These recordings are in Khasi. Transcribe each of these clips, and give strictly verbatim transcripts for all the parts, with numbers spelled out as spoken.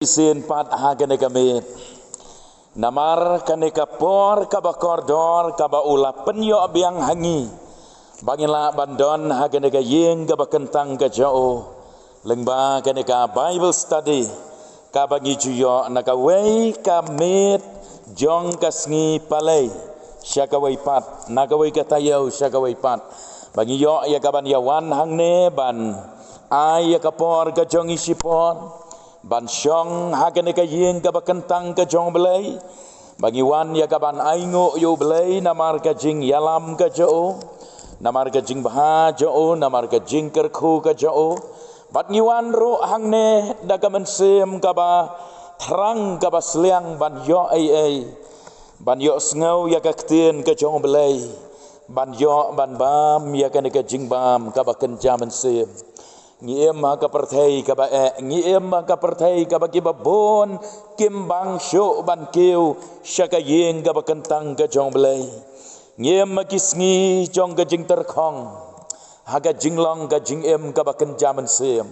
Shisien pat ha kane ka miet, namar kane ka por kaba kordor kaba u la pynïoh biang ha ngi ba ngin lah ban don ha kane ka ïing kaba kyntang ka jong u, lyngba kane ka Bible study kaba ngi ju ïoh na kawei ka miet jong ka sngi Palei sha kawei pat, na kawei ka taïew sha kawei pat, ba ngi ïoh ïa kaban ïawan hangne ban ai ïa ka por ka jong ngi shipor ban shong ha kane ka ïing kaba kyntang ka jong U Blei, ba ngi wan ïa kaban ainguh ïa U Blei namar ka jingïalam ka jong u, namar ka jingbha jong u, namar ka jingkyrkhu ka jong u. Bad ngi wan ruh hangne da ka mynsiem kaba thrang kaba sliang ban ïoh ei ei, ban ïoh sngew ïa ka ktien ka jong U Blei, ban ïoh ban bam ïa kane ka jingbam kaba kynja mynsiem. Ngi im ha ka pyrthei kaba eh, ngi im ha ka pyrthei kaba kiba bun kim bang shuh ban kiew sha ka ïing kaba kyntang ka jong U Blei. Ngi im ha ki sngi jong ka jingtyrkhong ha ka jinglong ka jingim kaba kynja mynsiem.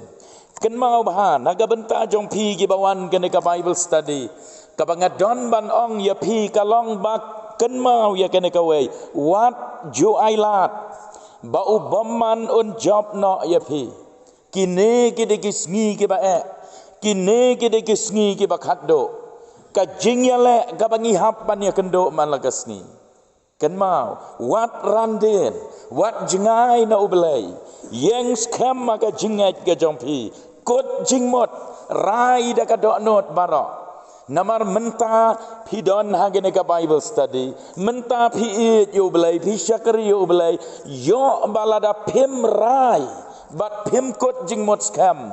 Kynmaw bha na ka bynta jong phi kiba wan kane ka Bible study, kaba nga don ban ong ïa phi ka long ba kynmaw ïa kane kawei, wat ju ailad ba u bymman un jop noh ïa phi. Kine ki dei ki sngi kiba eh, kine ki dei ki sngi kiba khatduh. Ka jingïaleh kaba ngi hap ban ïakynduh man la ka sngi. Kynmaw, wat ran dien, wat jngai na U Blei. Ïeng skhem ha ka jingngeit ka jong phi, kut jingmut, rai da ka dohnud baroh. Namar mynta phi don ha kane ka Bible study, mynta phi ïeit ïa U Blei, phi shakri ïa U Blei, ïoh ba lada phim rai bad phim kut jingmut skhem,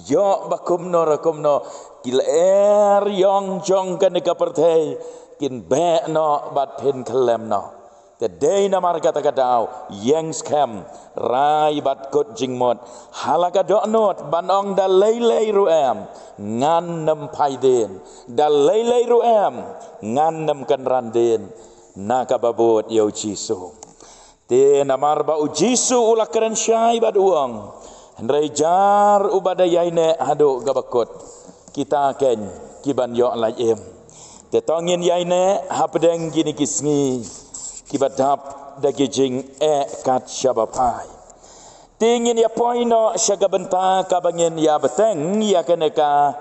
ïoh ba kumno re kumno ki lyer ïong jong kane ka pyrthei kin beh noh bad phin khyllem noh. Te dei namar kata ka daw, ïeng skhem, rai bad kut jingmut ha la ka dohnud ban ong da lei lei ruh em ngan nym phai dien, da lei lei ruh em ngan nym kynran dien na kaba bud ïa U Jisu. Te namar ba U Jisu u la kren shai bad u ong, hynrei jar uba da ïaineh haduh kaba kut, kita keiñ ki ban ïoh lait im. Te to ngin ïaineh hapdeng kine ki sngi kiba dap da ki jingeh kat shaba phai. Te ngin ïa poi noh sha ka bynta kaba ngin ïa bteng ïa kane ka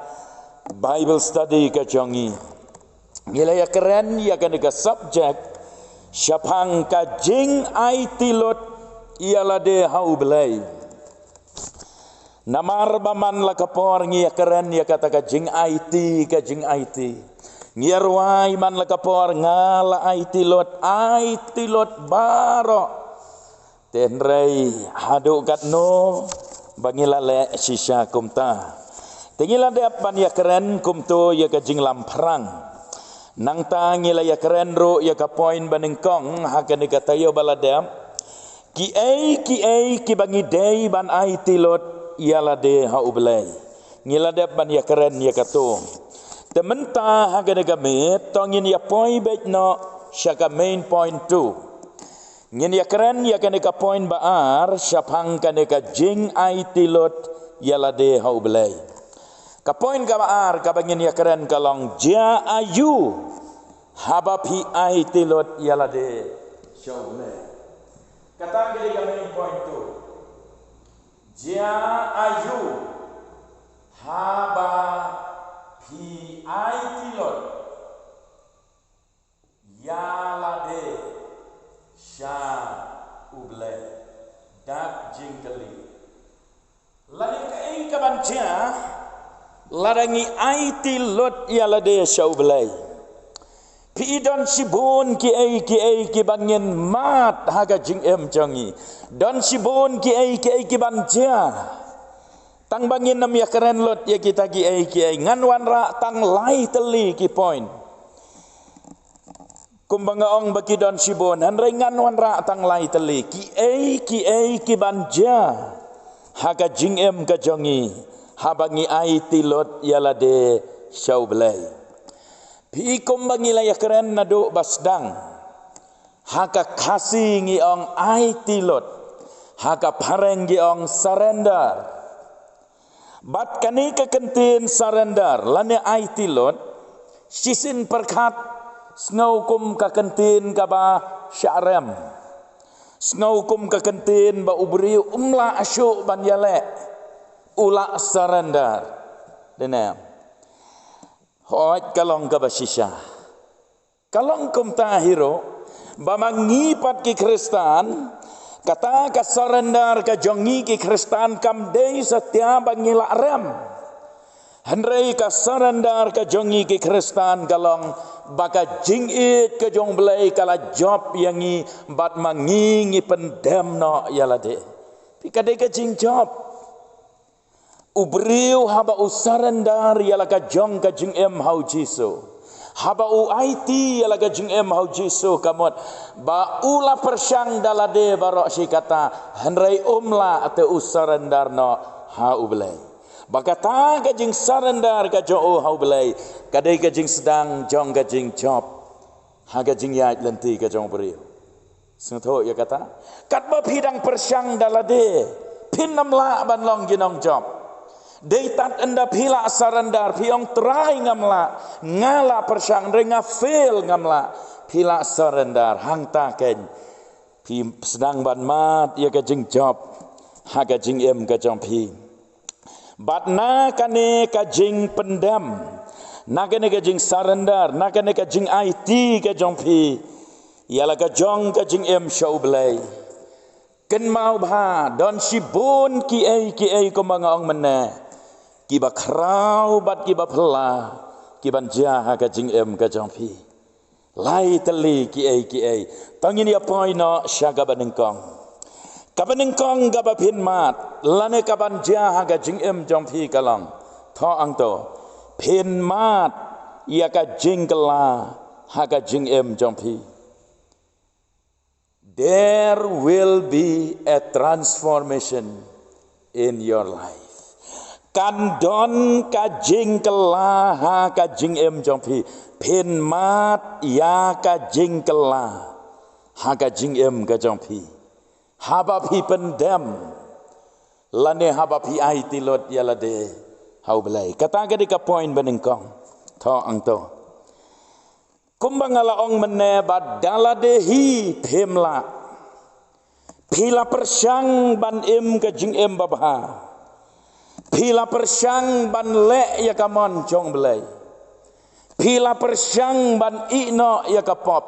Bible study ka jong ngi. Ngi la ïa kren ïa kane ka subject shaphang ka jingaiti lut ïa lade ha U Blei. Namar ba man la ka por ngi ïa kren ïa kata ka jingaiti, ka jingaiti. Ngi ïa rwai man la ka por nga la aiti lut, aiti lut baroh. Te hynrei haduh katno ba ngi la leh shisha kumta? Te ngi la dep ban ïa kren kumto ïa ka jinglamphrang. Nangta ngi la ïa kren ruh ïa ka point ba nyngkong ha kane ka taïew ba la dep. Kiei kiei kiba ngi dei ban aiti lut ïa lade ha U Blei. Ngi la dep ban ïa kren ïa kato. Te mynta ha kane ka miet to ngin ïa poi beit noh sha ka main point two. Ngin ïa kren ïa kane ka point ba ar shaphang kane ka jingaiti lut ïa lade ha U Blei. Ka point kaba ar kaba ngin ïa kren ka long, jia aïu haba phi aiti lut ïa lade sha U Blei. Kata ka dei ka main point two. Jia aïu haba phi aiti lut ïa lade sha U Blei? Dak jingkylli. Lada kaei kaban jia lada ngi aiti lut ïa lade sha U Blei? Phi i don shibun kiei kiei kiba ngin mad ha ka jingim jong ngi. Don shibun kiei kiei kiban jia. Tang ba ngin ym ïa kren lut ïa kita kiei kiei, ngan wanrah tang lai tylli ki point. Kumba nga ong ba ki don shibun, hynrei ngan wanrah tang lai tylli. Kiei kiei kiban jia ha ka jingim ka jong ngi haba ngi aiti lut ïa lade sha U Blei. Phi i kumba ngi la ïa kren naduh ba sdang, ha ka Khasi ngi ong aiti lut, ha ka Phareng ngi ong surrender. Bad kane ka kyntien surrender lane aiti lut, shisien pyrkhat, sngew kum ka kyntien kaba shah rem. Sngew kum ka kyntien ba u briew um lah shuh ban ïaleh, u lah surrender. Dei ne em? Hooid, ka long kaba shisha. Ka long kumta hi ruh, ba ma ngi pat ki Khristan, kata ka surrender ka jong ngi ki Khristan kam dei satia ba ngi lah rem. Hynrei ka surrender ka jong ngi ki Khristan ka long ba ka jingïeit ka jong u Blei ka la jop ïa ngi, bad ma ngi ngi pyndem noh ïa lade. Phi, ka dei ka jingjop. U briew haba u surrender ïa la ka jong ka jingim ha u Jisu, haba u aiti ïa la ka jingim ha u Jisu, ka mut ba u la pyrshang da lade baroh shi katta, hynrei um lah, te u surrender noh ha u Blei. Ba kata ka jingsurrender ka jong u ha u Blei ka dei ka jingsdang jong ka jingjop ha ka jingïaid lynti ka jong u briew. Sngewthuh ïa kata? Katba phi dang pyrshang da lade, phin ym lah ban long ki nongjop. Dei tad ynda phi lah surrender, phi ong, Trai, ngam lah, nga lah pyrshang, hynrei nga fail, ngam lah. Phi lah surrender, hangta keiñ phi sdang ban mad ïa ka jingjop ha ka jingim ka jong phi. Bad na kane ka jingpyndem, na kane ka jingsurrender, na kane ka jingaiti ka jong phi ïa la ka jong ka jingim sha u Blei, kynmaw ba don shibun kiei kiei kumba nga ong mynne, kiba khraw bad kiba phylla, kiban jia ha ka jingim ka jong phi. Lai tylli kiei kiei. To ngin ïa poi noh sha kaba nyngkong. Kaba nyngkong kaba phin mad lane kaban jia ha ka jingim jong phi ka long, to, hangto, phin mad ïa ka jingkylla ha ka jingim jong phi. There will be a transformation in your life. Kan don ka jingkylla ha ka jingim jong phi. Phin mad ïa ka jingkylla ha ka jingim ka jong phi, haba phi pyndem lane haba phi aiti lut ïa lade ha u Blei. Kata ka dei ka point ba nyngkong. To, hangto. Kumba nga la ong mynne, ba da lade hi phim lah. Phi la pyrshang ban im ka jingim babha. Phi la pyrshang ban leh ïa ka mon jong u Blei. Phi la pyrshang ban ïeh noh ïa ka pop.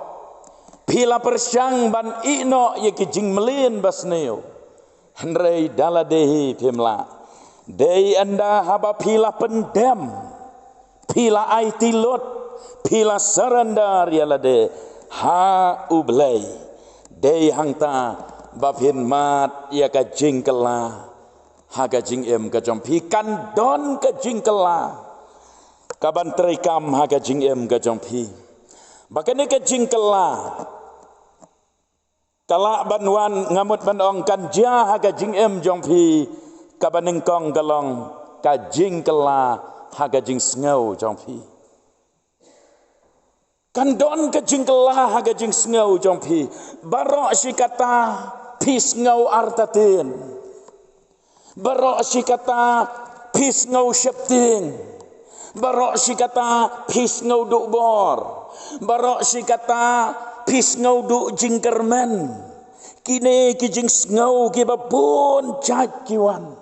Phi la pyrshang ban ïeh noh ïa ki jingmlien basniew. Hynrei da lade hi phim lah. Dei ynda haba phi la pyndem, phi la aiti lut, phi la surrender ïa lade ha u Blei, dei hangta ba phin mad ïa ka jingkylla ha ka jingim ka jong phi. Kan don ka jingkylla kaban treikam ha ka jingim ka jong phi. Ba kane ka jingkylla ka lah ban wan, nga mut ban ong, kan jia ha ka jingim jong phi. Kaba nyngkong ka long ka jingkylla ha ka jingsngew jong phi. Kan don ka jingkylla ha ka jingsngew jong phi. Baroh shi katta phi sngew artatien. Baroh shi katta phi sngew sheptieng. Baroh shi katta phi sngew duh bor. Baroh shi katta phi sngew duh jingkyrmen. Kine ki jingsngew kiba bun jait ki wan.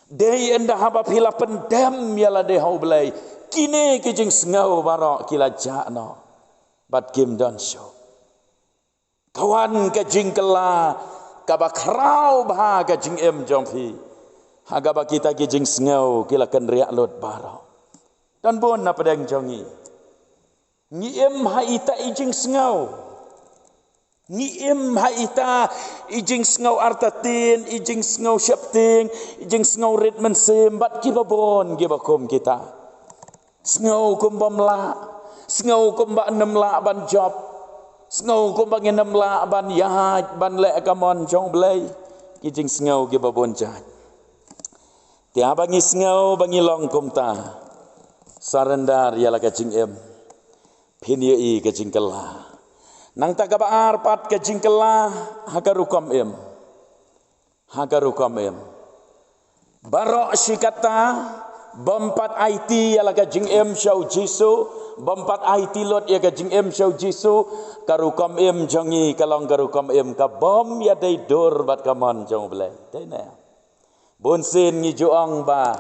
Dei ynda haba phi la pyndem ïa lade ha u Blei, kine ki jingsngew baroh ki la jah noh bad kim don shuh. Ka wan ka jingkylla kaba khraw bha ha ka jingim jong phi, ha kaba kita ki jingsngew ki la kynriah lut baroh. Don bun na pdeng jong ngi, ngi im ha ita i jingsngew. Ngi im ha ita i jingsngew artatien, i jingsngew sheptieng, i jingsngew rit mynsiem, bad kiba bun kiba kum kita. Sngew kum bym lah, sngew kum ba ngim lah ban jop, sngew kum ba ngim lah ban ïaid ban leh ka mon jong u Blei. Ki jingsngew kiba bun jait. Te haba ngi sngew ba ngi long kumta, surrender ïa la ka jingim, phin ïohi ka jingkylla. Nangta kaba ar pat, ka jingkylla ha ka rukom im. Ha ka rukom im. Baroh shi katta, bym pat aiti ïa la ka jingim sha u Jisu, bym pat aiti lut ïa ka jingim sha u Jisu, ka rukom im jong ngi ka long ka rukom im ka bym ïadei dur bad ka mon jong u Blei. Dei ne? Bun sien ngi ju ong ba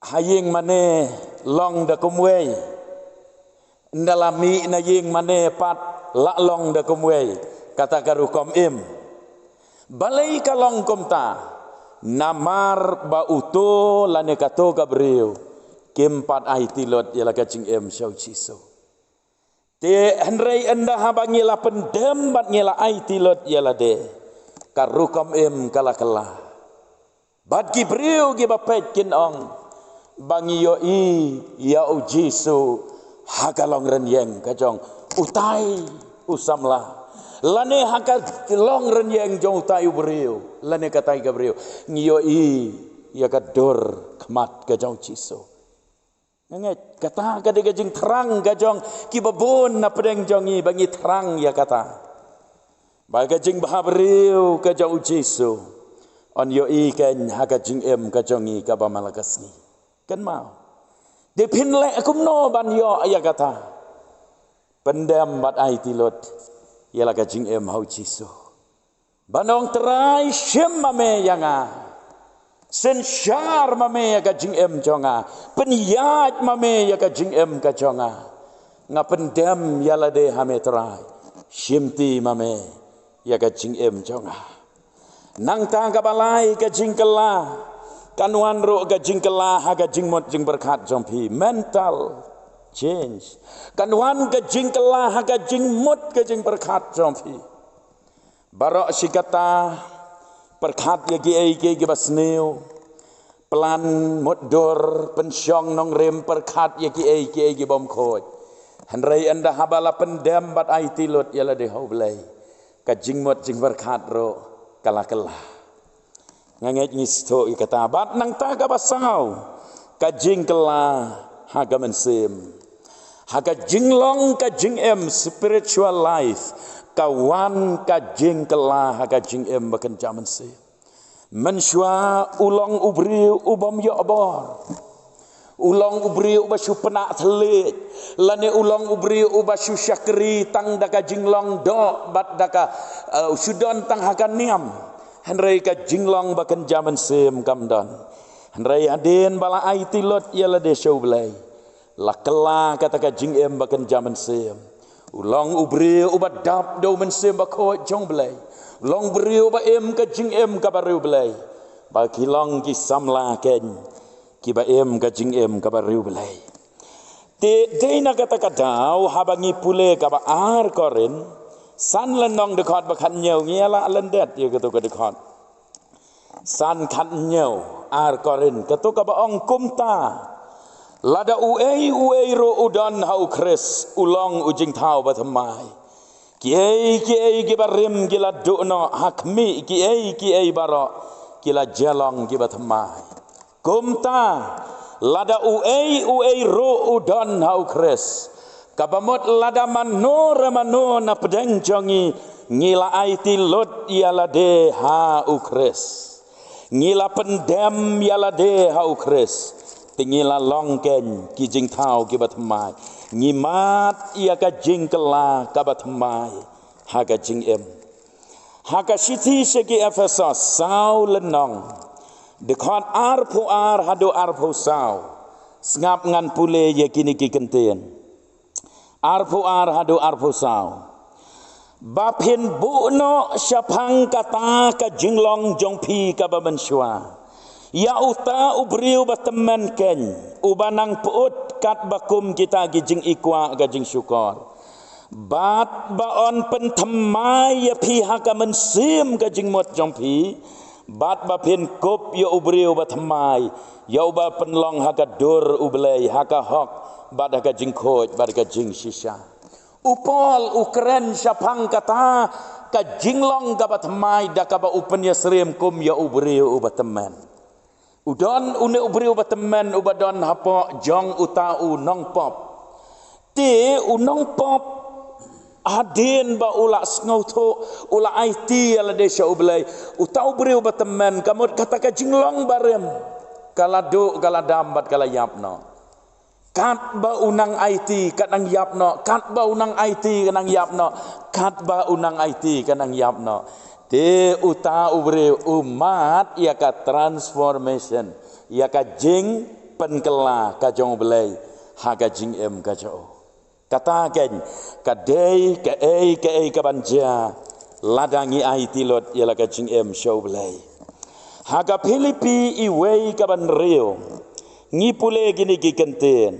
ha ïing mane long da kumwei. Nda la mih na ïing mane pat la long da kumwei. Kata ka rukom im. Balei ka long kumta? Namar ba uto lane kato ka briew kim pat aiti lut ïa la ka jingim sha u Jisu. Te hynrei ynda haba ngi la pyndem bad ngi la aiti lut ïa lade, ka rukom im ka la kylla. Bad ki briew kiba peit kin ong ba ngi ïohi ïa u Jisu ha ka long rynïeng ka jong utai u samla, lane ha ka long rynïeng jong utai u briew, lane katai ka briew. Ngi ïohi ïa ka dur khmat ka jong u Jisu. Nga ngeit kata ka dei ka jingthrang ka jong kiba bun na pdeng jong ngi ba ngi thrang ïa kata. Ba ka jingbhabriew ka jong u Jisu yn ïohi kein ha ka jingim ka jong ngi kaba man la ka sngi. Kynmaw, dei phin leh kumno ban ïoh ïa kata? Pyndem bad aiti lut ïa la ka jingim ha u Jisu. Ban ong, Trai, shim ma me ïa nga. Synshar ma me ïa ka jingim jong nga. Pynïaid ma me ïa ka jingim ka jong nga. Nga pyndem ïa lade ha me, Trai. Shimti ma me ïa ka jingim jong nga. Nangta kaba lai, ka jingkylla kan wan ruh ka jingkylla ha ka jingmut jingpyrkhat jong phi. Mental change. Kan wan ka jingkylla ha ka jingmut ka jingpyrkhat jong phi. Baroh shi katta, pyrkhat ïa kiei kiei kiba sniew. Plan mutdur, pynshong nongrim, pyrkhat ïa kiei kiei kibym khuid. Hynrei ynda haba la pyndem bad aiti lut ïa lade ha u Blei, ka jingmut jingpyrkhat ruh ka la kylla. Nga ngeit ngi sngewthuh ïa kata. Bad nangta kaba saw, ka jingkylla ha ka mynsiem. Ha ka jinglong ka jingim, spiritual life, ka wan ka jingkylla ha ka jingim ba kynja mynsiem. Mynshuwa u long u briew u bym ïoh bor. U long u briew uba shu pynah thylliej, lane u long u briew uba shu shakri tang da ka jinglong doh bad da ka, eh, u shu don tang ha ka niam. Hynrei ka jinglong ba kynja mynsiem kam don. Hynrei hadien ba la aiti lut ïa lade sha u Blei, la kylla kata ka jingim ba kynja mynsiem. U long u briew uba dap da u Mynsiem Bakhuid jong u Blei. U long u briew uba im ka jingim kaba riewblei. Ba ki long ki samla kein kiba im ka jingim kaba riewblei. Te dei na kata ka daw haba ngi pule kaba ar Korinth san lynnong dkhot ba khathynñiew, ngi la lyndet ïa kato ka dkhot. San khathynñiew, ar Korinth, kato kaba ong kumta. Lada uei uei ruh u don ha u Khrist, u long u jingthaw bathymmai. Kiei kiei kiba rim ki la duh noh, ha khmih kiei kiei baroh ki la jia long kiba thymmai. Kumta, lada uei uei ruh u don ha u Khrist, kaba mut lada mano re mano na pdeng jong ngi, ngi la aiti lut ïa lade ha u Khrist. Ngi la pyndem ïa lade ha u Khrist. Te ngi la long kein ki jingthaw kiba thymmai. Ngi mad ïa ka jingkylla kaba thymmai ha ka jingim. Ha ka shithi sha ki Ephesos saw lynnong, dkhot arphew ar haduh arphew saw. Sngap ngan pule ïa kine ki kyntien. Arphew ar haduh arphew saw. Ba phin buh noh shaphang kata ka jinglong jong phi kaba mynshuwa ïa uta u briew ba tymmen kein, uba nang pyut katba kum kita ki jingikwah ka jingshukor. Bad ba yn pynthymmai ïa phi ha ka mynsiem ka jingmut jong phi, bad ba phin kup ïa u briew ba thymmai, ïa uba pynlong ha ka dur U Blei, ha ka hok, bad ha ka jingkhuid, bad ha ka jingshisha. U Paul u kren shaphang kata ka jinglong kaba thymmai da kaba u pynïasyriem kum ïa u briew uba tymmen. U don une u briew uba tymmen uba don hapoh jong uta u nongpop. Te u nongpop Hadien ba u la sngewthuh, u la aiti ïa lade sha U Blei, uta u briew ba tymmen, ka mut kata ka jinglong barim ka la duh, ka la dam bad ka la ïap noh. Katba u nang aiti ka nang ïap noh, katba u nang aiti ka nang ïap noh, katba u nang aiti ka nang ïap noh. Te uta u briew u mad ïa ka transformation, ïa ka jingpynkylla ka jong U Blei ha ka jingim ka jong u. Kata keiñ ka dei kaei kaei kaban jia lada ngi aiti lut ïa la ka jingim sha U Blei. Ha ka Philippi wei kaban hynriew ngi pule kine ki kyntien: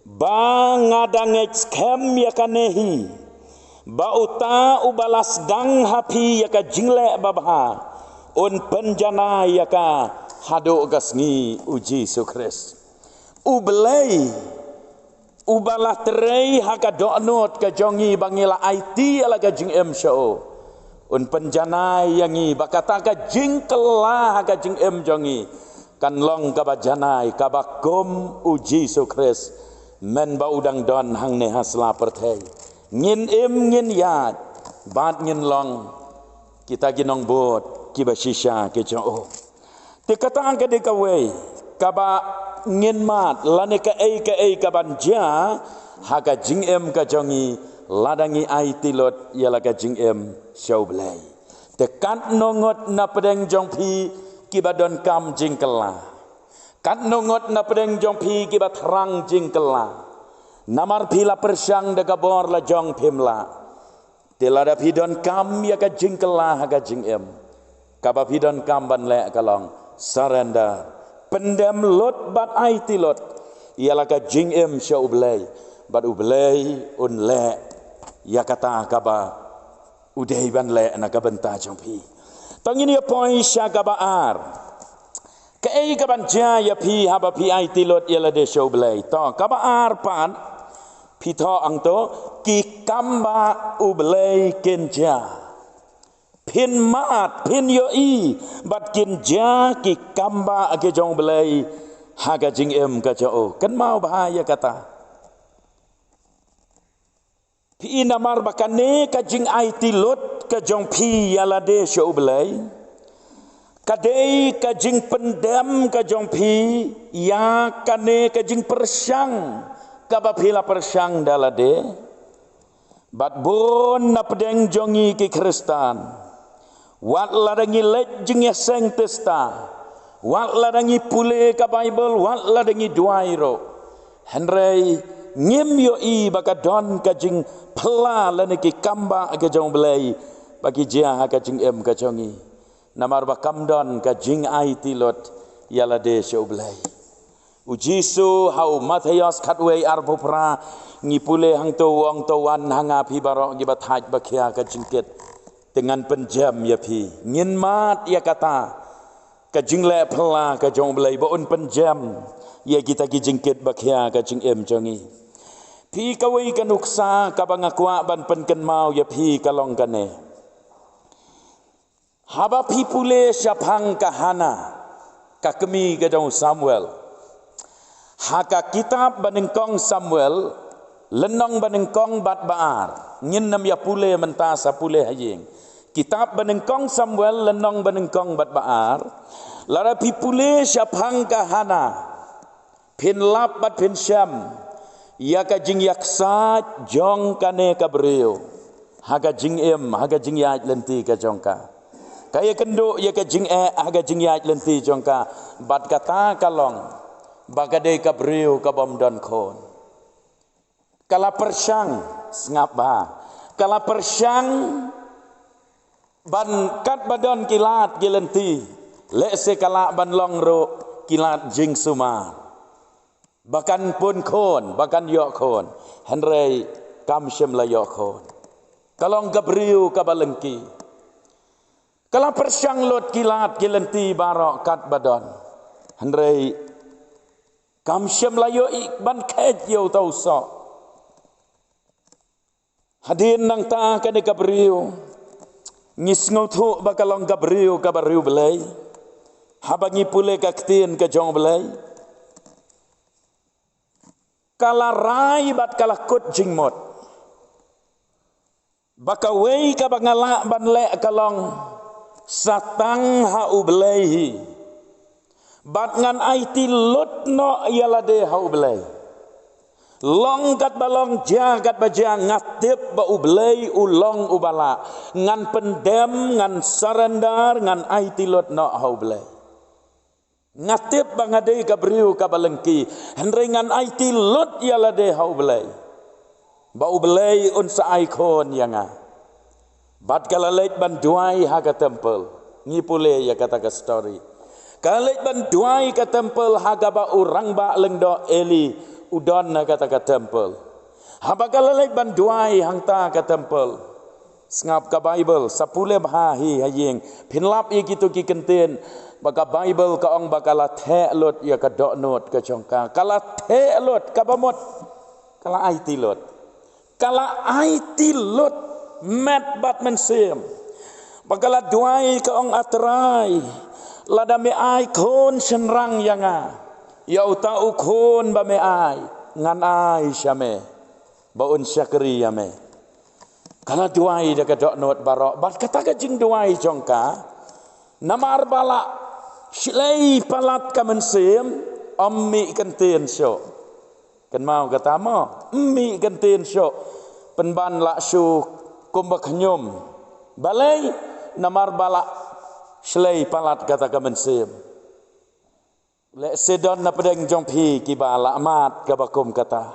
Ba nga da ngeit skhem ïa kane hi, ba uta uba la sdang ha phi ïa ka jingleh babha un pynjanai ïa ka haduh ka sngi U Jisu Khrist. U Blei uba la trei ha ka dohnud ka jong ngi ba ngi la aiti ïa la ka jingim sha u, un pynjanai ïa ngi ba kata ka jingkylla ha ka jingim jong ngi kan long kaba janai, kaba kum U Jisu Khrist, mynba u dang don hangne ha sla pyrthei. Ngin im, ngin ïaid bad ngin long kita ki nongbud kiba shisha ki jong u. Te kata ka dei kawei kaba ngin mad lane kaei kaei kaban jia ha ka jingim ka jong ngi lada ngi aiti lut ïa la ka jingim sha U Blei. Te katno ngut na pdeng jong phi kiba donkam jingkylla? Katno ngut na pdeng jong phi kiba thrang jingkylla? Namar phi la pyrshang da ka bor la jong phim lah. Te lada phi donkam ïa ka jingkylla ha ka jingim, kaba phi donkam ban leh ka long surrender, pyndem lut bad aiti lut ïa la ka jingim sha U Blei, bad U Blei un leh ïa kata kaba u dei ban leh na ka bynta jong phi. To ngin ïa poi sha kaba ar. Kaei kaban jia ïa phi haba phi aiti lut ïa lade sha U Blei? To kaba ar pat, phi thoh hangto: Ki kam ba U Blei kin jia. Phin mad, phin ïohi bad kin jia ki kam ba ki jong U Blei ha ka jingim ka jong u. Kynmaw bha ïa kata. Phi, namar ba kane ka jingaiti lut ka jong phi ïa lade sha U Blei ka dei ka jingpyndem ka jong phi ïa kane ka jingpyrshang kaba phi la pyrshang da lade. Bad bun na pdeng jong ngi ki Khristan, wat lada ngi leit jingïaseng tista, wat lada ngi pule ka Baibl, wat lada ngi duwai ruh, hynrei ngim ïohi ba ka don ka jingphylla lane ki kam ba ka jong U Blei ba ki jia ha ka jingim ka jong ngi. Namar ba kam don ka jingaiti lut ïa lade sha U Blei. U Jisu ha u Mathaios khatwei arphew phra, ngi pule hangto u ong: To wan ha nga phi baroh kiba thait ba khia ka jingkit, te ngan pynjem ïa phi. Ngin mad ïa kata ka jingleh phylla ka jong U Blei ba un pynjem ïa kita ki jingkit ba khia ka jingim jong ngi. Phi, kawei ka nuksa kaba nga kwah ban pynkynmaw ïa phi ka long kane. Haba phi pule shaphang ka Hana, ka kmie ka jong u Samuel, ha ka kitab ba nyngkong Samuel, lynnong ba nyngkong bad ba ar. Ngin nym ïa pule mynta, sa pule ha ïing. Kitab ba nyngkong Samuel, lynnong ba nyngkong bad ba ar. Lada phi pule shaphang ka Hana, phin lap bad phin shem ïa ka jingïaksaid jong kane ka briew ha ka jingim, ha ka jingïaid lynti ka jong ka. Ka ïakynduh ïa ka jingeh ha ka jingïaid lynti jong ka, bad kata ka long ba ka dei ka briew ka bym don khun. Ka la pyrshang, sngap bha, ka la pyrshang ban, katba don ki lad ki lynti, lehse ka lah ban long ruh ki lad jingsumar, ba kan pun khun, ba kan ïoh khun, hynrei kam shym la ïoh khun. Ka long ka briew kaba lyngkhi. Ka la pyrshang lut ki lad ki lynti baroh katba don, hynrei kam shym la ïohi ban kheit ïa uta u soh. Hadien nangta kane ka briew, ngi sngewthuh ba ka long ka briew kaba riewblei. Haba ngi pule ka ktien ka jong U Blei, ka la rai bad ka la kut jingmut. Ba kawei kaba nga lah ban leh ka long sa tang ha U Blei hi. Bad ngan aiti lut noh ïa lade ha U Blei. Long katba long, jia katba jia, nga tip ba U Blei u long uba lah. Ngan pyndem, ngan surrender, ngan aiti lut noh ha U Blei. Nga tip ba nga dei ka briew kaba lyngkhi, hynrei ngan aiti lut ïa lade ha U Blei, ba U Blei un sa ai khun ïa nga. Bad ka la leit ban duwai ha ka temple. Ngi pule ïa kata ka story. Ka la leit ban duwai ka temple ha kaba u rangbah lyngdoh Eli u don ha kata ka temple. Haba ka la leit ban duwai hangta ka temple, sngap ka Bible, sa pule bha hi ha ïing. Phin lap ïa kito ki kyntien ba ka Bible ka ong ba ka la theh lut ïa ka dohnud ka jong ka. Ka la theh lut, kaba mut ka la aiti lut. Ka la aiti lut met bad mynsiem. Ba ka la duwai, ka ong, A Trai, lada me ai khun shynrang ïa nga, ïa uta u khun ba me ai, ngan ai sha me ba un shakri ïa me. Ka la duwai da ka dohnud baroh, bad kata ka jingduwai jong ka, namar ba la shlei palat ka mynsiem, ym mih kyntien shuh. Kynmaw kata mo, ym mih kyntien shuh, pynban lah shu kumba khñium. Balei? Namar ba la shlei palat kata ka mynsiem. Lehse don na pdeng jong phi kiba la mad kaba kum kata.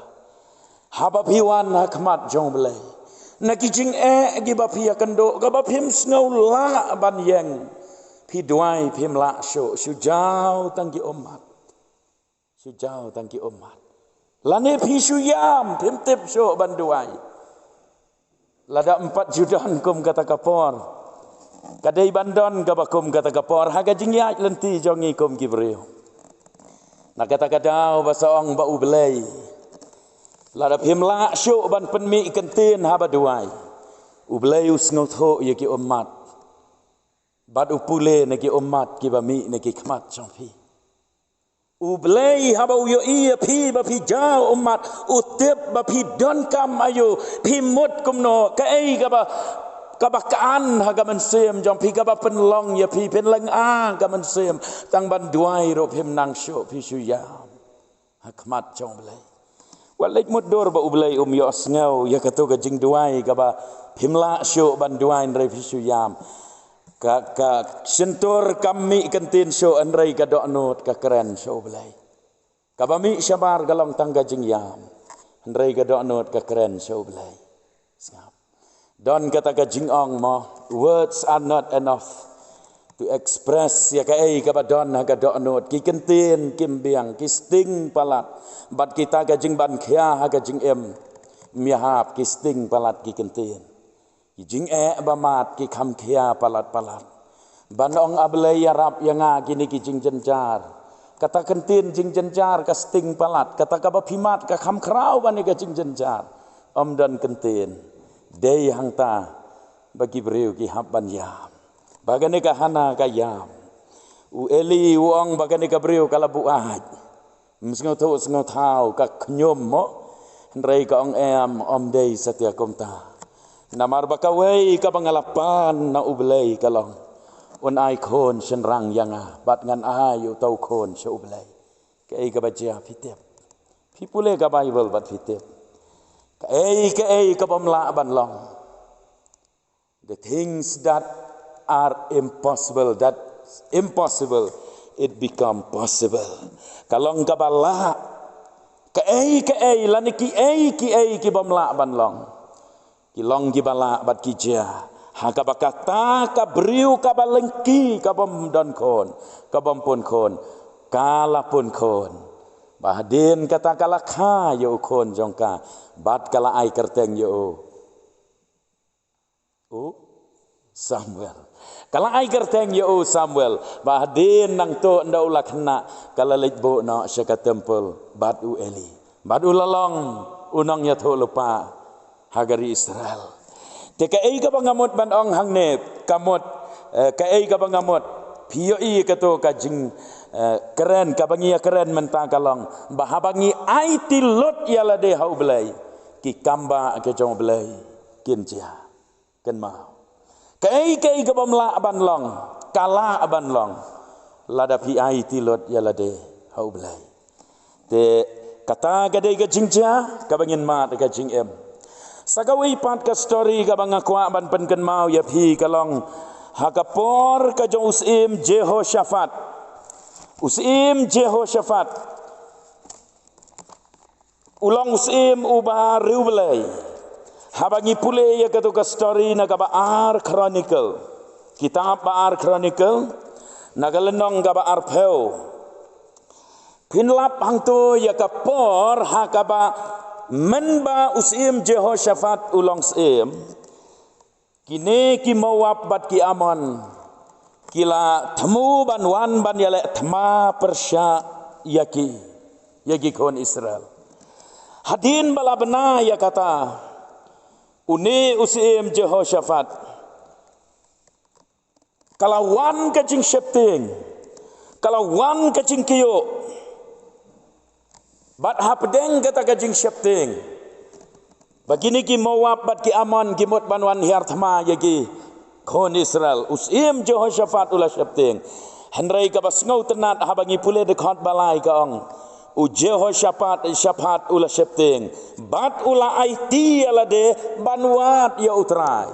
Haba phi wan ha khmat jong U Blei, na ki jingeh kiba phi ïakynduh, kaba phim sngew lah ban ïeng, phi duwai phim lah shuh, shu jaw tang ki ummat. Shu jaw tang ki ummat. Lane phi shu ïam, phim tip shuh ban duwai. Lada ym pat ju don kum kata ka por, ka dei ban don kaba kum kata ka por ha ka jingïaid lynti jong ngi kum ki briew. Na kata ka daw ba sa ong ba U Blei, lada phim lah shuh ban pynmih kyntien haba duwai, U Blei u sngewthuh ïa ki ummat. Bad u pule na ki ummat kiba mih na ki khmat jong phi. U Blei haba u ïohi ïa phi ba phi jaw ummat, u tip ba phi donkam aïu, phi mut kumno, kaei kaba, kaba kan ha ka mynsiem jong phi, kaba pynlong ïa phi, pynlong ha ka mynsiem, tang ban duwai ruh phim nang shuh, phi shu ïam ha khmat jong U Blei. Wat leit mutdur ba U Blei um ïohsngew ïa kato ka jingduwai kaba phim lah shuh ban duwai hynrei phi shu ïam. Ka, ka shyntur kam mih kyntien shuh hynrei ka dohnud ka kren sha U Blei. Kaba mih shabar ka long tang ka jingïam, hynrei ka dohnud ka kren sha U Blei. Sngap. Don kata ka jingong mo, words are not enough to express ïa kaei kaba don ha ka dohnud. Ki kyntien kim biang, ki sting palat. Bad kita ka jingban khia ha ka jingim, ym ïahap, ki sting palat ki kyntien. Ki jingeh ba mad ki kham khia palat palat. Ban ong A Blei ïarap ïa nga, kine ki jingjynjar. Kata kyntien jingjynjar ka sting palat, kata kaba phi mad ka kham khraw ban ïa ka jingjynjar. Ym don kyntien. Dei hangta ba ki briew ki hap ban ïam. Ba kane ka Hana ka ïam. U Eli u ong ba kane ka briew ka la buaid. Ym sngewthuh sngewthaw, ka khñium mo. Hynrei ka ong em, ym dei satia kumta. Namar ba kawei kaba nga la pan na U Blei ka long, un ai khun shynrang ïa nga, bad ngan ai uta u khun sha U Blei. Kaei kaba jia phi tip. Phi pule ka Bible bad phi tip. Kaei kaei kaba ym lah ban long. The things that are impossible, that impossible, it become possible. Ka long kaba lah. Kaei kaei, lane kiei kiei ki bym lah ban long, ki long kiba lah bad ki jia. Ha kaba kata ka briew kaba lyngkhi, ka bym don khun, ka bym pun khun, ka la pun khun. Ba hadien kata ka la kha ïa u khun jong ka, bad ka la ai kyrteng ïa u. U Samuel. Ka la ai kyrteng ïa u Samuel. Ba hadien nangta ynda u la khynnah, ka la leit buh noh sha ka temple bad u Eli. Bad u la long u nongïathuhlypa ha ka ri Israel. Te kaei kaba nga mut ban ong hangne, ka mut, eh, kaei kaba nga mut. Phi ïohi kato ka jing, eh, kren, kaba ngi ïa kren mynta ka long ba haba ngi aiti lut ïa lade ha U Blei, ki kam ba ka jong U Blei kin jia. kynmaw. Kaei kaei ka bym lah ban long, ka lah ban long lada phi aiti lut ïa lade ha U Blei. Te kata ka dei ka jingjia kaba ngin mad ka jingim. Sa kawei pat ka story kaba nga kwah ban pynkynmaw ïa phi ka long ha ka por ka jong u syiem Jehoshaphat. U syiem Jehoshaphat u long u syiem uba riewblei. Haba ngi pule ïa kato ka story na kaba ar Chronicle, kitab ba ar Chronicle, na ka lynnong kaba arphew, phin lap hangto ïa ka por ha kaba mynba u syiem Jehoshaphat u long syiem, kine ki Moab bad ki Ammon ki la thmu ban wan ban ïaleh thma pyrshah ïa ki, ïa ki khun Israel. Hadien ba la bna ïa kata, une u syiem Jehoshaphat, ka la wan ka jingsheptieng, ka la wan ka jingkyiuh. Bad hapdeng kata ka jingsheptieng, ba kine ki Moab bad ki Ammon ki mut ban wan hiar thma ïa ki khun Israel, u syiem Jehoshaphat u la sheptieng. Hynrei kaba sngewtynnat, haba ngi pule dkhot ba lai ka ong, u Jehoshaphat, Shaphat u la sheptieng bad u la aiti ïa lade ban wad ïa U Trai.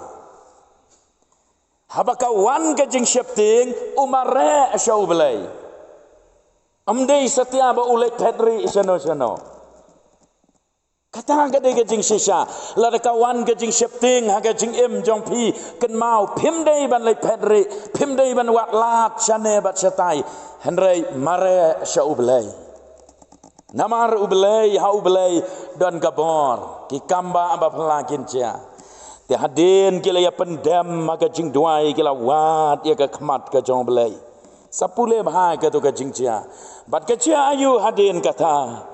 Haba ka wan ka jingsheptieng, u mareh sha U Blei. Ym dei satia ba u leit phet rieh shano shano. Kata ka dei ka jingshisha. Lada ka wan ka jingsheptieng ha ka jingim jong phi, kynmaw, phim dei ban leit phet rieh, phim dei ban wad lad shane bad shatai. Hynrei mareh sha U Blei. Namar U Blei, ha U Blei don ka bor, ki kam ba, ba phylla kin jia. Te hadien ki la ïa pyndem ha ka jingduwai, ki la wad ïa ka khmat ka jong U Blei. Sa pule bha kato ka jingjia. Bad ka jia aïu hadien kata?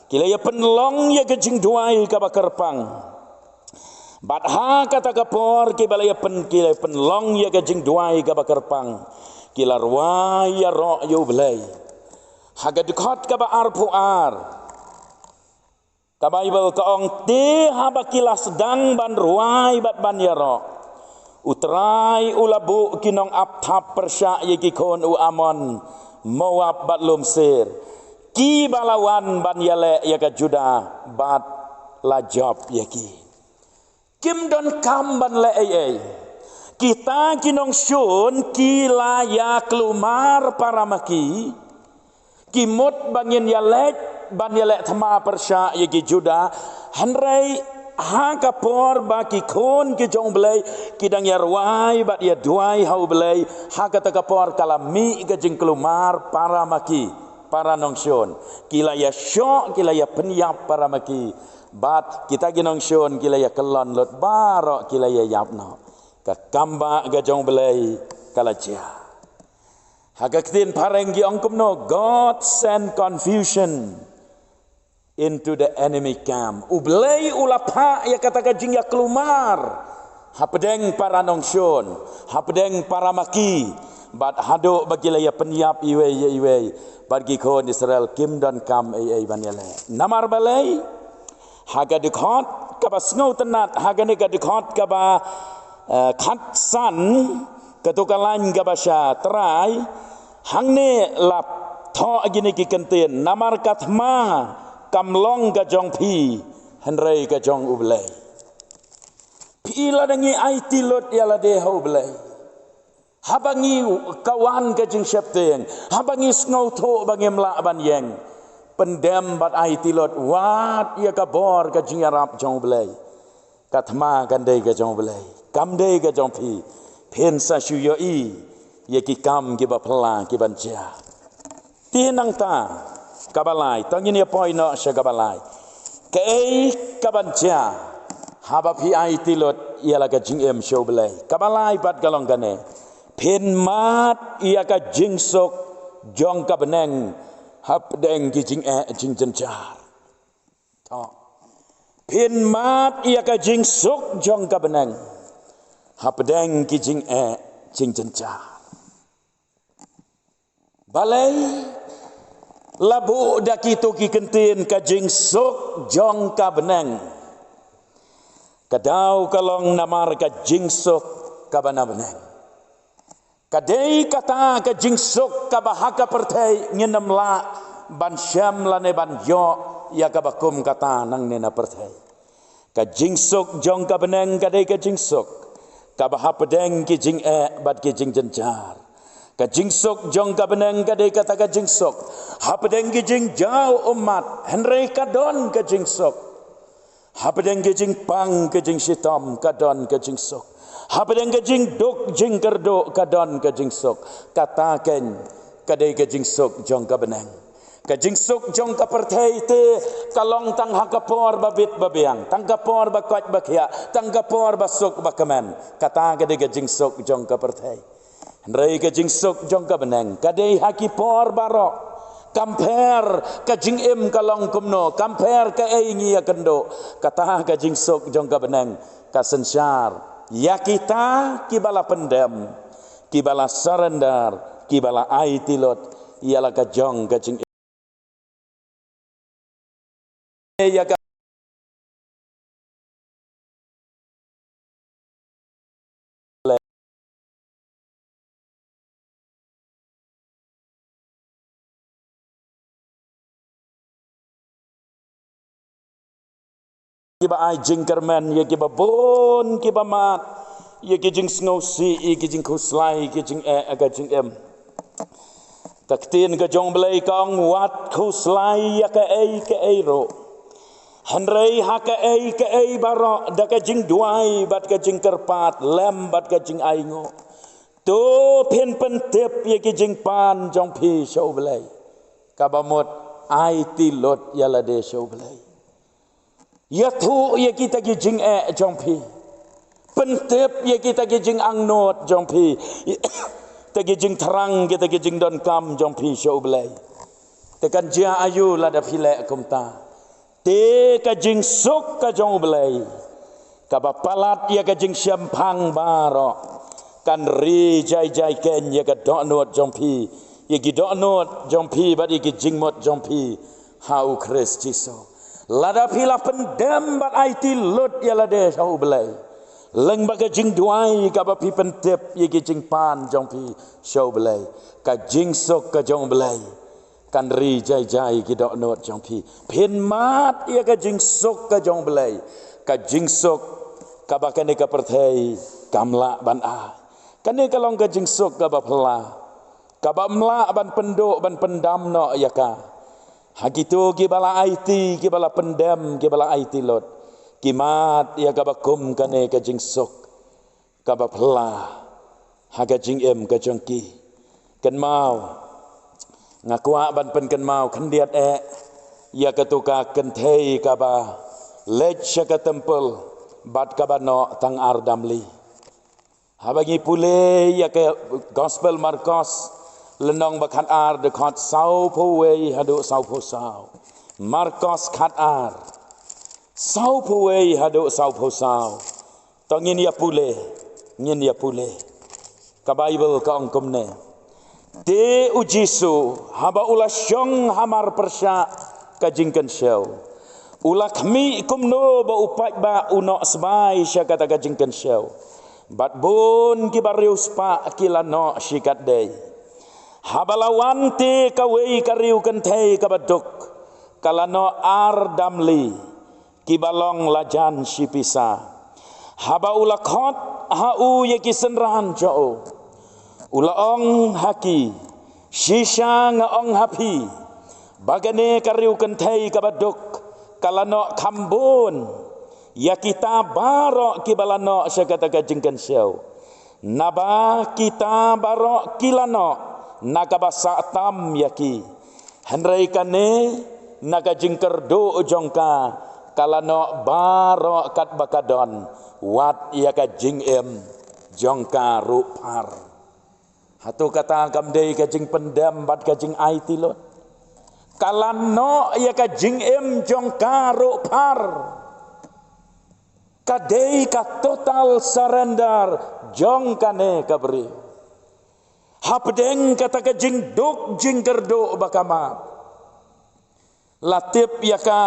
Ki la ïa pynlong ïa ka jingduwai kaba kyrpang. Bad ha kata ka por kiba la ïa pyn, ki la ïa pynlong ïa ka jingduwai kaba kyrpang, ki la rwai ïaroh ïa U Blei. Ha ka dkhot kaba arphew ar, ka Baibl ka ong, te haba ki la sdang ban rwai bad ban ïaroh, U Trai u la buh ki nongap thap pyrshah ïa ki khun u Ammon, Moab bad Lum Seir, kiba la wan ban ïaleh ïa ka Judah bad la jop ïa ki. Kim donkam ban leh ei ei. Kita ki nongshun ki la ïa klumar para ma ki. Ki mut ba ngin ïaleh, ban ïaleh thma pyrshah ïa ki Judah. Hynrei ha ka por ba ki khun ki jong U Blei ki dang ïa rwai bad ïa duwai ha U Blei, ha kata ka por ka la mih ka jingklumar para ma ki, para nongshun. Ki la ïa shoh, ki la ïa pynïap para ma ki. Bad kita ki nongshun ki la ïa kyllon lut, baroh ki la ïa ïap noh. Ka kam ba ka jong U Blei ka la jia. Ha ka ktien phareng ki ong kumno, God send confusion into the enemy camp. U Blei u la phah ïa kata ka jingïaklumar hapdeng para nongshun, hapdeng para ma ki, bad haduh ba ki la ïa pynïap iwei ïa iwei, bad ki khun Israel kim donkam ei ei ban ïaleh. Namar balei? Ha ka dkhot kaba sngewtynnat, ha kane ka dkhot kaba, eh, khatsan, kato ka lain kaba sha, Trai, hangne la thoh kine ki kyntien, namar ka thma kam long ka jong phi, hynrei ka jong U Blei. Phi, lada ngi aiti lut ïa lade ha U Blei, haba ngi, ka wan ka jingsheptieng, haba ngi sngewthuh ba ngim lah ban ïeng, pyndem bad aiti lut, wad ïa ka bor ka jingïarap jong U Blei. Ka thma kan dei ka jong U Blei, kam dei ka jong phi. Phin sa shu ïohi ïa ki kam kiba phylla ki ban jia. Te nangta kaba lai, to ngin ïa poi noh sha kaba lai. Kaei ka ban jia haba phi aiti lut ïa la ka jingim sha U Blei? Kaba lai pat ka long kane: phin mad ïa ka jingsuk jong ka bneng hapdeng ki jingeh jingjynjar. To. Phin mad ïa ka jingsuk jong ka bneng hapdeng ki jingeh jingjynjar. Balei la buh da kito ki kyntien ka jingsuk jong ka bneng? Ka daw ka long namar ka jingsuk kaba na bneng. Ka dei kata ka jingsuk kaba ha ka pyrthei ngin ym lah ban shem lane ban ïoh ïa kaba kum kata nangne na pyrthei. Ka jingsuk jong ka bneng ka dei ka jingsuk kaba hapdeng ki jingeh bad ki jingjynjar. Ka jingsuk jong ka bneng ka dei kata ka jingsuk hapdeng ki jingjaw ummat, hynrei ka don ka jingsuk. Hapdeng ki jingpang ki jingshitom ka don ka jingsuk. Hapdeng ki jingduk jingkyrduh ka don ka jingsuk. Kata keiñ ka dei ka jingsuk jong ka bneng. Ka jingsuk jong ka pyrthei te ka long tang ha ka por ba bit ba biang, tang ka por ba koit ba khiah, tang ka por ba suk ba kmen. Kata ka dei ka jingsuk jong ka pyrthei. Hynrei ka jingsuk jong ka bneng ka dei ha ki por baroh. Kam pher ka jingim ka long kumno, kam pher kaei ngi ïakynduh, kata ka jingsuk jong ka bneng ka synshar ïa kita kiba la pyndem, kiba la surrender, kiba la aiti lut ïa la ka jong ka jingim. Ïa ka kiba ai jingkyrmen ïa kiba bun kiba mad ïa ki jingsngewsih, ïa ki jingkhuslai, ïa ki jingeh ha ka jingim. Ka ktien ka jong U Blei ka ong, wat khuslai ïa kaei kaei ruh, hynrei ha kaei kaei baroh da ka jingduwai bad ka jingkyrpad lem bad ka jingainguh, to phin pyntip ïa ki jingpan jong phi sha U Blei. Kaba mut, aiti lut ïa lade sha U Blei. Ïathuh ïa kita ki jingeh jong phi. Pyntip ïa kita ki jingangnud jong phi. Kita ki jingthrang, kita ki jingdonkam jong phi sha U Blei. Te kan jia aïu lada phi leh kumta? Te ka jingsuk ka jong U Blei, kaba palat ïa ka jingshemphang baroh, kan ri jai jai keiñ ïa ka dohnud jong phi, ïa ki dohnud jong phi bad ïa ki jingmut jong phi ha U Khrist Jisu. Lada phi la pyndem bad aiti lut ïa lade sha U Blei, lyngba ka jingduwai kaba phi pyntip ïa ki jingpan jong phi sha U Blei, ka jingsuk ka jong U Blei kan ri jai jai ki dohnud jong phi. Phin mad ïa ka jingsuk ka jong U Blei, ka jingsuk kaba kane ka pyrthei kam lah ban ai. Kane ka long ka jingsuk kaba phylla, kaba ym lah ban pynduh ban pyndam noh ïa ka. Ha kito kiba la aiti, kiba la pyndem, kiba la aiti lut, ki mad ïa kaba kum kane ka jingsuk kaba phylla ha ka jingim ka jong ki. Kynmaw, nga kwah ban pynkynmaw khyndiat eh ïa kato ka kynthei kaba leit sha ka templ bad kaba noh tang ar damli. Haba ngi pule ïa ka Gospel Markos, lynnong ba khatar, dkhot sawphew wei haduh sawphew saw. Markos khatar, sawphew wei haduh sawphew saw. To ngin ïa pule, ngin ïa pule. Ka Baibl ka ong kumne. Te U Jisu, haba u la shong hamar pyrshah ka jingkynshew, u la khmih kumno ba u paidbah u noh sbai sha kata ka jingkynshew. Bad bun kiba riewspah ki la noh shikatdei. Haba la wan te kawei ka riew kynthei kaba duk, ka la noh ar damli kiba long lajan shi pisa. Haba u la khot ha u ïa ki synran jong u, u la ong ha ki, shisha nga ong ha phi, ba kane ka riew kynthei kaba duk ka la noh kham bun ïa kita baroh kiba la noh sha kata ka jingkynshew. Naba kita baroh ki la noh na kaba sah tam ïa ki. Hynrei kane, na ka jingkyrduh jong ka, ka la noh baroh katba ka don, wat ïa ka jingim jong ka ruh phar. Hato kata kam dei ka jingpyndem bad ka jingaiti lut? Ka la noh ïa ka jingim jong ka ruh phar. Ka dei ka total surrender jong kane ka briew. Hapdeng kata ka jingduk jingkyrduh ba ka mad, la tip ïa ka,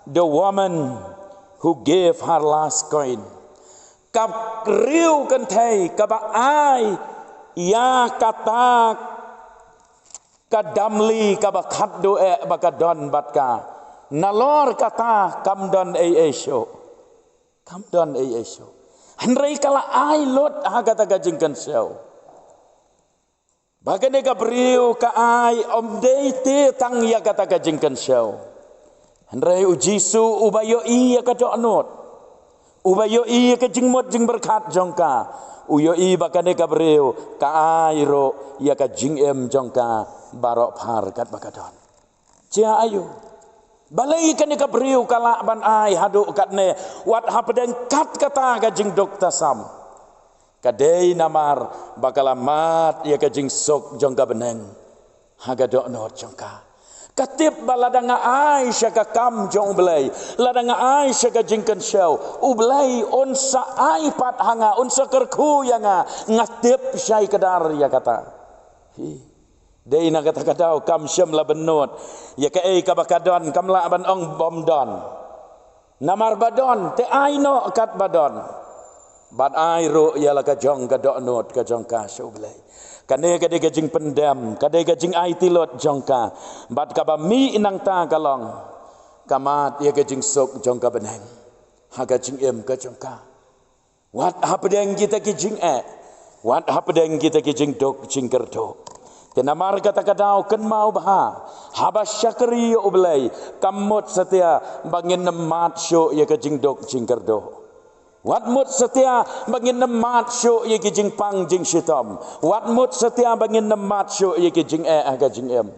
the woman Who gave her last coin? Ka briew kynthei kaba ai ïa kata ka damli kaba khatduh eh ba ka don bad ka. Nalor kata kam don ei ei shuh. Kam don ei ei shuh. Hynrei ka la ai lut ha kata ka jingkynshew. Ba kane ka briew ka ai ym dei te tang ïa kata ka jingkynshew. Hynrei u Jisu uba ïohi ïa ka dohnud, uba ïohi ïa ka jingmut jingpyrkhat jong ka, u ïohi ba kane ka briew ka ai ruh ïa ka jingim jong ka baroh phar katba ka don. Jia aiu? Balei kane ka briew ka lah ban ai haduh katne, wat hapdeng kat kata ka jingduk tasam? Ka dei namar ba ka la mad ïa ka jingsuk jong ka bneng ha ka dohnud jong ka. Ka tip ba lada nga ai sha ka kam jong U Blei, lada nga ai sha ka jingkynshew, U Blei un sa ai pat ha nga, un sa kyrkhu ïa nga. Nga tip shai kdar ïa kata. Hi. Dei na kata ka daw kam shym la bynnud ïa kaei kaba ka don, kam lah ban ong bym don. Namar ba don, te ai noh katba don. Bad ai ruh ïa la ka jong ka dohnud ka jong ka sha U Blei. Kane ka dei ka jingpyndem, ka dei ka jingaiti lut jong ka. Bad kaba mih nangta ka long, ka mad ïa ka jingsuk jong ka bneng ha ka jingim ka jong ka. Wat hapdeng kita ki jingeh, wat hapdeng kita ki jingduk jingkyrduh. Te namar kata ka daw kynmaw bha, haba shakri ïa U Blei, kam mut satia ba ngin ym mad shuh ïa ka jingduk jingkyrduh. Wat mut satia ba ngin ym mad shuh ïa ki jingpang jingshitom. Wat mut satia ba ngin ym mad shuh ïa ki jingeh ha ka jingim.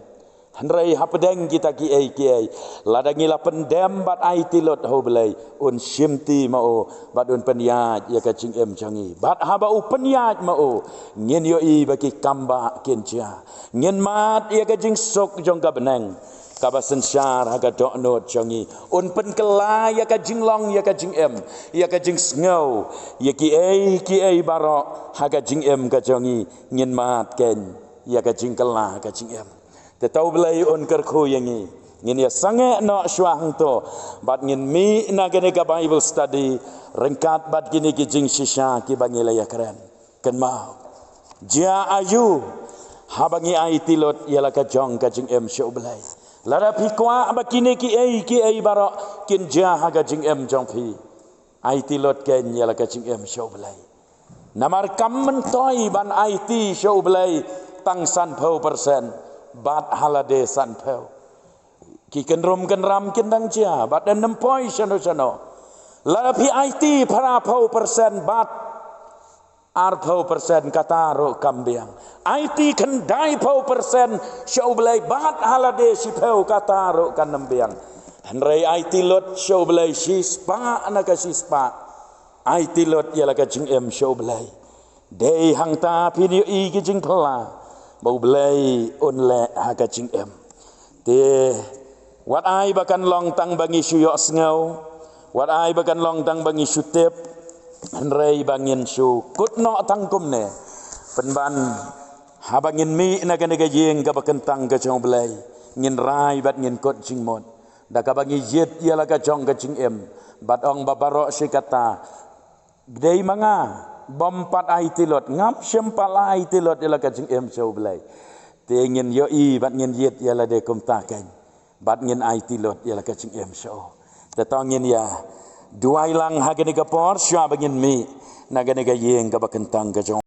Hynrei hapdeng kita kiei kiei, lada ngi la pyndem bad aiti lut ha U Blei, un shimti ma u bad un pynïaid ïa ka jingim jong ngi. Bad haba u pynïaid ma u, ngin ïohi ba ki kambah kin jia. Ngin mad ïa ka jingsuk jong ka bneng kaba synshar ha ka dohnud jong ngi. Un pynkylla ïa ka jinglong ïa ka jingim, ïa ka jingsngew, ïa kiei kiei baroh ha ka jingim ka jong ngi. Ngin mad kein ïa ka jingkylla ha ka jingim. Te to U Blei un kyrkhu ïa ngi. Ngin ïa sangeh noh shuwa hangto bad ngin mih na kane ka Bible study ryngkat bad kine ki jingshisha kiba ngi la ïakren. Kynmaw, jia aiu haba ngi aiti lut ïa la ka jong ka jingim sha U Blei? Lada phi kwah ba kine kiei kiei baroh kin jia ha ka jingim jong phi, aiti lut kein ïa la ka jingim sha U Blei. Namar kam myntoi ban aiti sha U Blei tang sanphew persen bad ha lade sanphew. Ki kynrum kynram kin dang jia bad ym poi shano shano. Lada phi aiti phraphew persen bad arphew persen kata ruh kam biang. Aiti khyndaiphew persen sha U Blei bad ha lade shiphew kata ruh kan ym biang. Hynrei aiti lut sha U Blei shispah na ka shispah. Aiti lut ïa la ka jingim sha U Blei. Dei hangta phin ïohi ki jingphylla ba U Blei un leh ha ka jingim. Te wat ai ba kan long tang ba ngi shu ïohsngew, wat ai ba kan long tang ba ngi shu tip, hynrei ba ngin shu kut noh tang kumne. Pynban haba ngin mih na kane ka ïing kaba kyntang ka jong U Blei, ngin rai bad ngin kut jingmut da kaba ngi ïit ïa la ka jong ka jingim bad ong ba baroh shi katta, dei ma nga bym pat aiti lut, ngam shym pat la aiti lut ïa la ka jingim sha U Blei. Te ngin ïohi bad ngin ïit ïa lade kumta kein bad ngin aiti lut ïa la ka jingim sha U. Te to ngin ïa duwai lang ha kane ka por shuwa ba ngin mih na kane ka ïing kaba kyntang ka jong